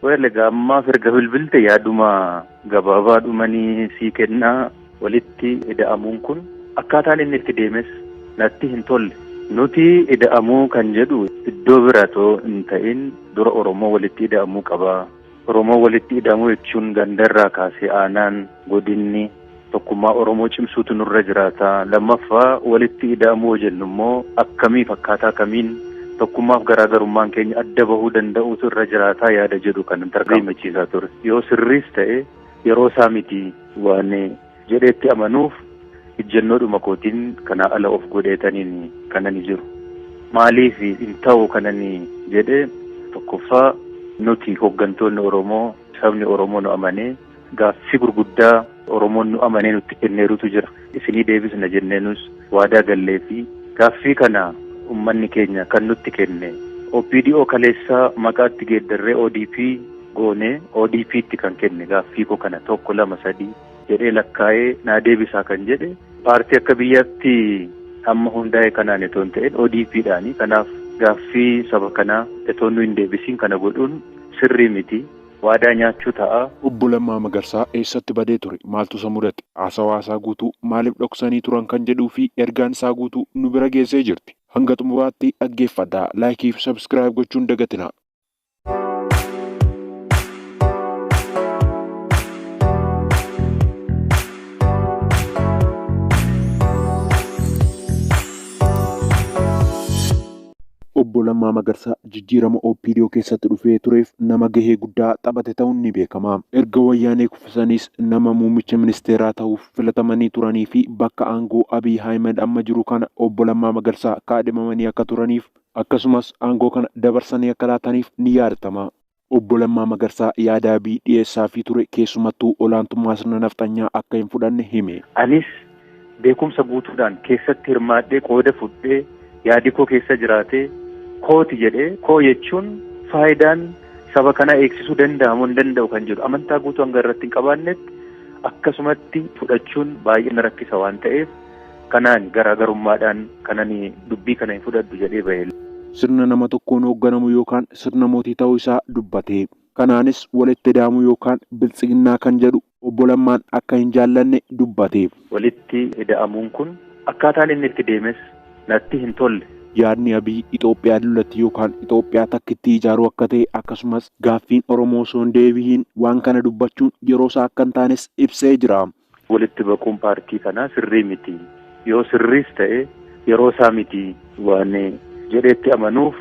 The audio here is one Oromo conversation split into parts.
Well, egaa ammaaf erga bilbilte yaaduma gabaabaa dhumanii sii kennaa. Walitti ida'amuun kun akkaataan inni itti deemes natti hin tolle. Nuti ida'amuu kan jedhu iddoo bira otoo hin ta'in dura Oromoo walitti ida'amuu qaba. Oromoo walitti ida'amuu jechuun gandarraa kaasee aanaan, godinni tokkummaa Oromoo cimsuutu nurra jiraata. Lammaffaa, walitti ida'amuu jennu immoo akkamiif, akkaataa kamiin tokkummaaf garaagarummaan keenya adda bahuu danda'uutu irra jiraataa yaada jedhu kan tarkaanfachiisaa ture. Yoo sirriis ta'e yeroo isaa miti waan jedheetti amanuuf ejjennoodhuma kootiin kanaa ala of godheetaniin kanani jiru. Maaliif hin ta'u kanani jedhe, tokkoffaa, nuti hooggantoonni Oromoo, sabni Oromoo nu amanee gaaffii gurguddaa Oromoon nu amanee nutti kenneerutu jira. Isinii deebisna jenneenus waadaa gallee fi gaaffii kana uummanni keenya kan nutti kenne OPDO kaleessaa maqaatti geeddarree ODP goonee ODP'tti kan kenne, gaaffii koo kana tokko, lama, sadii jedhee lakkaa'ee naa deebisaa kan jedhe paartii akka biyyaatti amma hundaa'e kanaan itoo hin ta'in ODP'dhaani. Kanaaf gaaffii saba kanaa itoo nu hin deebisiin kana godhuun sirrii miti. Waadaa nyaachuu ta'a. Obbo Lammaa Magarsaa eessatti badee ture? Maaltu isa mudate? Haasawaa isaa guutuu maaliif dhoksanii turan kan jedhuu fi ergaan isaa guutuu nu bira geessee jirti. Hanga xumuraatti dhaggeeffadhaa. Like fi subscribe gochuun dagatinaa. Obbo Lammaa Magarsaa jijjiirama OPDO keessatti dhufee tureef nama gahee guddaa taphate ta'uun ni beekama. Erga Wayyaanee kuffisanis nama muummicha ministeeraa ta'uuf filatamanii turanii fi bakka aangoo Abiy Ahmed amma jiru kana Obbo Lammaa Magarsaa kaadhimamanii akka turaniif akkasumas aangoo kana dabarsanii akka laataniif ni yaadatama. Obbo Lammaa Magarsaa yaada Abiy dhiyeessaafii ture, keessumattuu olaantummaa sirna nafxanyaa akka hin fudhanne hime. Anis beekumsa guutuudhaan keessatti hirmaadhee, qooda fudhee, yaadi koo keessa jiraatee kooti jedhee, koo jechuun faayidaan saba kanaa eegsisuu danda'amu hin danda'u kan jedhu amantaa guutuu hanga irratti hin qabaannetti akkasumatti fudhachuun baay'ee na rakkisa waan ta'eef, kanaan garaagarummaadhaan kanani dubbii kana hin fudhadhu jedhee bahe. Sirna nama tokkoon hoogganamu yookaan sirna mootii ta'uu isaa dubbate. Kanaanis walitti ida'amuu yookaan biltsiginnaa kan jedhu Obbo Lammaan akka hin jaallanne dubbate. Walitti ida'amuun kun akkaataan inni itti deemes natti hin tolle. Yaadni Abiy Itoophiyaa dullatti yookaan Itoophiyaa takkittii ijaaruu akka ta'e, akkasumas gaaffiin Oromoo osoo hin deebi'iin waan kana dubbachuun yeroo isaa akka hin taanes ibsee jira. Walitti baquun paartii kanaa sirrii miti. Yoo sirriis ta'e yeroo isaa miti waan jedheetti amanuuf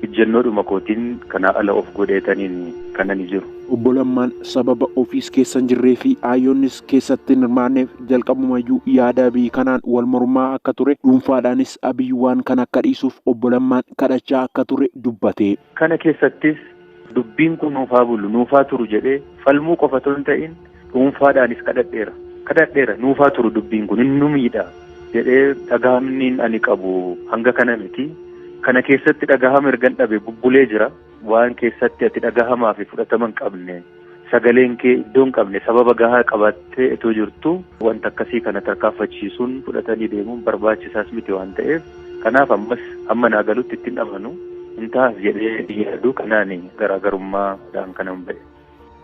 ejjennoodhuma kootiin kanaa ala of godheetaniin kanani jiru. Obbo Lammaan sababa ofiis keessa hin jirree fi hayyoonnis keessatti hin hirmaanneef jalqabumayyuu yaada Abiy kanaan wal mormaa akka ture, dhuunfaadhaanis Abiy waan kana akka dhiisuuf Obbo Lammaan kadhachaa akka ture dubbate. Kana keessattis dubbiin kun nuufaa bulu, nuufaa turu jedhee falmuu qofa otoo hin ta'in dhuunfaadhaanis kadhadheera. Kadhadheera, nuufaa turu, dubbiin kun hin nu miidha jedhee. Dhagahamni ani qabu hanga kana miti. Kana keessatti dhagahama ergan dhabe bubbulee jira. Waan keessatti ati dhagahamaa fi fudhatama hin qabne, sagaleen kee iddoo hin qabne, sababa gahaa qabaattee itoo jirtu wanta akkasii kana tarkaanfachiisuun, fudhatanii deemuun barbaachisaas miti waan ta'eef, kanaaf ammas hamma naa galutti ittiin amanu, hin taas jedhee yaadu, kanaan garaagarummaadhaan kanan ba'e.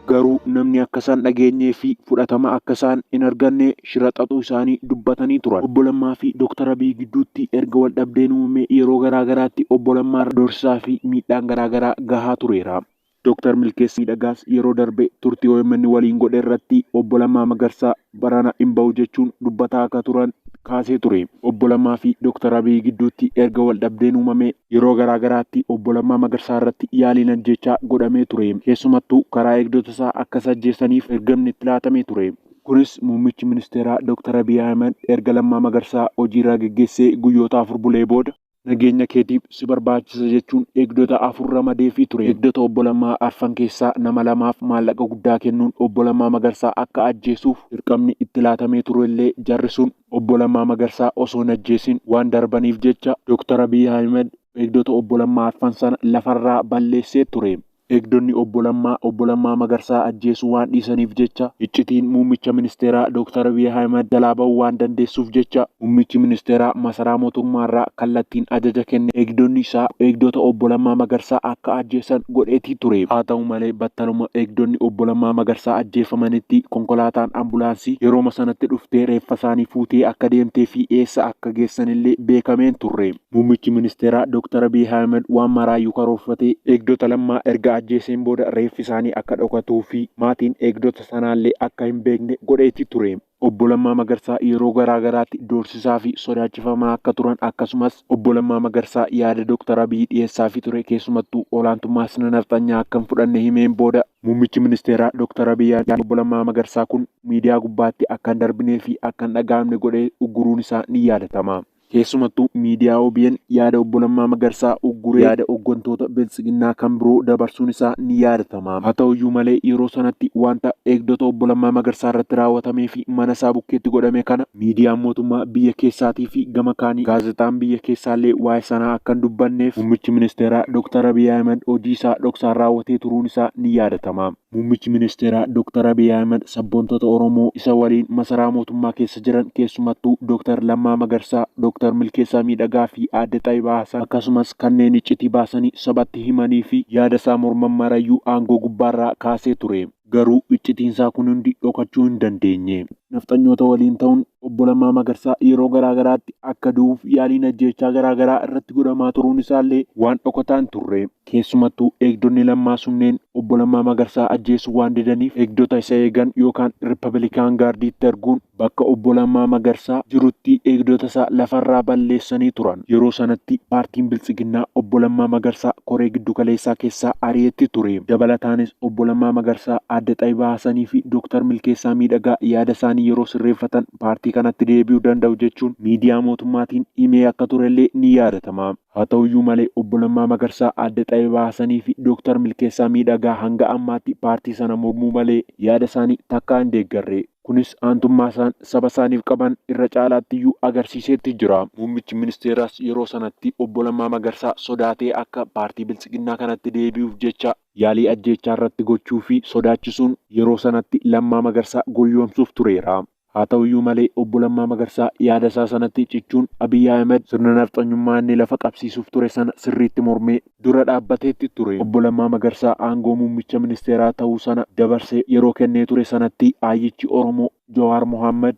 Garuu namni akka isaan dhageenyee fi fudhatama akka isaan hin arganne shira xaxuu isaanii dubbatanii turan. Obbo Lammaa fi Dooktar Abiy gidduutti erga wal dhabdeen uumame yeroo garaa garaatti Obbo Lammaa doorsisaa fi miidhaan garaa garaa gahaa tureera. Dooktar Milkeessaa Miidhagaas yeroo darbe turtii OMN waliin godhe irratti Obbo Lammaa Magarsaa barana hin bahu jechuun dubbataa akka turan kaasee ture. Obbo Lammaa fi Dooktar Abiy gidduutti erga wal dhabdeen uumame yeroo garaa garaatti Obbo Lammaa Magarsaa irratti yaaliin ajjeechaa godhamee ture. Keessumattuu karaa eegdota isaa akka isa ajjeesaniif ergamni itti laatamee ture. Kunis muummichi ministeeraa Dooktar Abiy Ahmed erga Lammaa Magarsaa hojiirraa geggeessee guyyoota 4 bulee booda nageenya keetiif si barbaachisa jechuun eegdota 4 ramadeefii ture. Eegdota Obbo Lammaa arfan keessaa nama lamaaf maallaqa guddaa kennuun Obbo Lammaa Magarsaa akka ajjeesuuf dirqamni itti laatamee turellee, jarri sun Obbo Lammaa Magarsaa osoo hin ajjeesin waan darbaniif jecha Dooktar Abiy Ahmed eegdota Obbo Lammaa arfan sana lafarraa balleessee ture. Eegdonni obbo Lammaa obbo Lammaa Magarsaa ajjeesuu waan dhiisaniif jecha iccitiin muummicha ministeeraa Dr. Abiy Ahmed jalaa ba'uu waan dandeessuuf jecha muummichi ministeeraa masaraa mootummaarraa kallattiin ajaja kenne eegdonni isaa eegdota obbo Lammaa Magarsaa akka ajjeesan godheetii ture. Haa ta'u malee battaluma eegdonni obbo Lammaa Magarsaa ajjeefamanitti konkolaataan ambulaansii yerooma sanatti dhuftee reeffa isaanii fuutee akka deemtee fi eessa akka geessanillee beekameen turre. Muummichi ministeeraa Dr. Abiy Ahmed waan maraayyuu karoorfatee eegdota Lammaa erga ajjeeseen booda reeffi isaanii akka dhokatuu fi maatiin eegdota sanaallee akka hin beekne godheetii ture. Obbo Lammaa Magarsaa yeroo garaa garaatti doorsisaa fi sodaachifamaa akka turan akkasumas obbo Lammaa Magarsaa yaada Dr. Abiy dhiyeessaafii ture keessumattuu olaantummaa sirna nafxanyaa akka hin fudhanne himeen booda muummichi ministeeraa Dr. Abiy obbo Lammaa Magarsaa kun miidiyaa gubbaatti akka hin darbinee fi akka hin dhaga'amne godhee ugguruun isaa ni yaadatama. Keessumattuu miidiyaa OBN yaada obbo Lammaa Magarsaa ugguree yaada hooggantoota biltsiginnaa kan biroo dabarsuun isaa ni yaadatama. Haa ta'uyyuu malee yeroo sanatti wanta eegdota obbo Lammaa Magarsaa irratti raawwatamee fi mana isaa bukkeetti godhame kana miidiyaan mootummaa biyya keessaatii fi gama kaanii gaazexaan biyya keessaallee waa'ee sanaa akka hin dubbanneef muummichi ministeeraa Dr. Abiy Ahmed hojii isaa dhoksaan raawwatee turuun isaa ni yaadatama. Muummichi ministeeraa Dr. Abiy Ahmed sabboontota Oromoo isa waliin masaraa mootummaa keessa jiran keessumattuu Dr. Lammaa Magarsaa, Dr. Milkeessaa Miidhagaa fi Aadde Xaayibaa Hasan akkasumas kanneen iccitii baasanii sabatti himanii fi yaada isaa morman marayyuu aangoo gubbaarraa kaasee ture. Garuu iccitiinsaa kun hundi dhokachuu hin dandeenye. Nafxanyoota waliin ta'uun obbo Lammaa Magarsaa yeroo garaa garaatti akka du'uuf yaaliin ajjeechaa garaa garaa irratti godhamaa turuun isaallee waan dhokataa hin turre. Keessumattuu eegdonni Lammaa sunneen obbo Lammaa Magarsaa ajjeesuu waan didaniif eegdota isa eegan yookaan Rippabilikaan gaardiitti erguun bakka obbo Lammaa Magarsaa jirutti eegdota isaa lafarraa balleessanii turan. Yeroo sanatti paartiin Biltsiginnaa obbo Lammaa Magarsaa koree giddu galeessaa keessaa ari'etti ture. Dabalataanis obbo Lammaa Magarsaa Aadde Xaayibaa Hasanii fi Dr. Milkeessaa Miidhagaa yaada isaanii yeroo sirreeffatan paartii kanatti deebi'uu danda'u jechuun miidiyaa mootummaatiin himee akka turellee ni yaadatama. Haa ta'uyyuu malee obbo Lammaa Magarsaa Aadde Xaayibaa Hasanii fi Dr. Milkeessaa Miidhagaa hanga ammaatti paartii sana mormuu malee yaada isaanii takkaa hin deeggarre. Kunis aantummaa isaan saba isaaniif qaban irra caalaattiyyuu agarsiiseetti jira. Muummichi ministeeraas yeroo sanatti obbo Lammaa Magarsaa sodaatee akka paartii biltsiginnaa kanatti deebi'uuf jecha yaalii ajjeechaa irratti gochuu fi sodaachisuun yeroo sanatti Lammaa Magarsaa gowwoomsuuf tureera. Haa ta'uyyuu malee obbo Lammaa Magarsaa yaada isaa sanatti cichuun Abiy Ahmed sirna nafxanyummaa inni lafa qabsiisuuf ture sana sirriitti mormee dura dhaabbateetti ture. Obbo Lammaa Magarsaa aangoo muummicha ministeeraa ta'uu sana dabarsee yeroo kennee ture sanatti ayyichi Oromoo Jawaar Mohaammed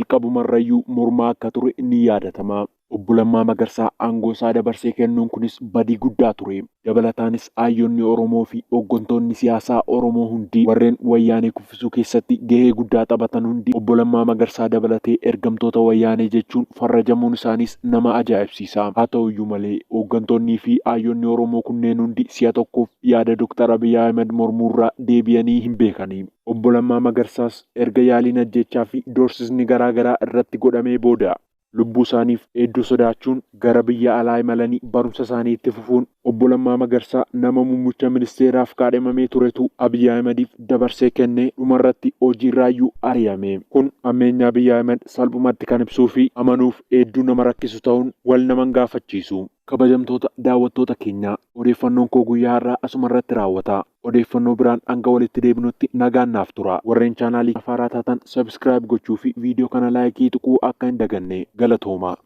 jalqabumarrayyuu mormaa akka ture ni yaadatama. Obbo Lammaa Magarsaa aangoo isaa dabarsee kennuun kunis badii guddaa ture. Dabalataanis hayyoonni Oromoo fi hooggantoonni siyaasaa Oromoo hundi warreen wayyaanee kuffisuu keessatti gahee guddaa taphatan hundi obbo Lammaa Magarsaa dabalatee ergamtoota wayyaanee jechuun farrajamuun isaaniis nama ajaa'ibsiisa. Haa ta'uyyuu malee hooggantoonnii fi hayyoonni Oromoo kunneen hundi si'a tokkoof yaada Dr. Abiy Ahmed mormuurraa deebi'anii hin beekani. Obbo Lammaa Magarsaas erga yaaliin ajjeechaa fi doorsisni garaa garaa irratti godhamee booda lubbuu isaaniif hedduu sodaachuun gara biyya alaa imalanii barumsa isaanii itti fufuun obbo Lammaa Magarsaa nama muummicha ministeeraaf kaadhimamee turetu Abiy Ahmediif dabarsee kennee dhumarratti hojiirraayyuu ari'ame. Kun hammeenya Abiy Ahmed salphumatti kan ibsuu fi amanuuf hedduu nama rakkisu ta'uun wal nama hin gaafachiisu. Kabajamtoota daawwattoota keenyaa odeeffannoon koo guyyaa har'aa asuma irratti raawwata. Odeeffannoo biraan hanga walitti deebinutti nagaan naaf tura. Warreen chaanaalii haaraa taatan subscribe gochuu fi viidiyoo kana laayikii tuquu akka hin daganne galatooma.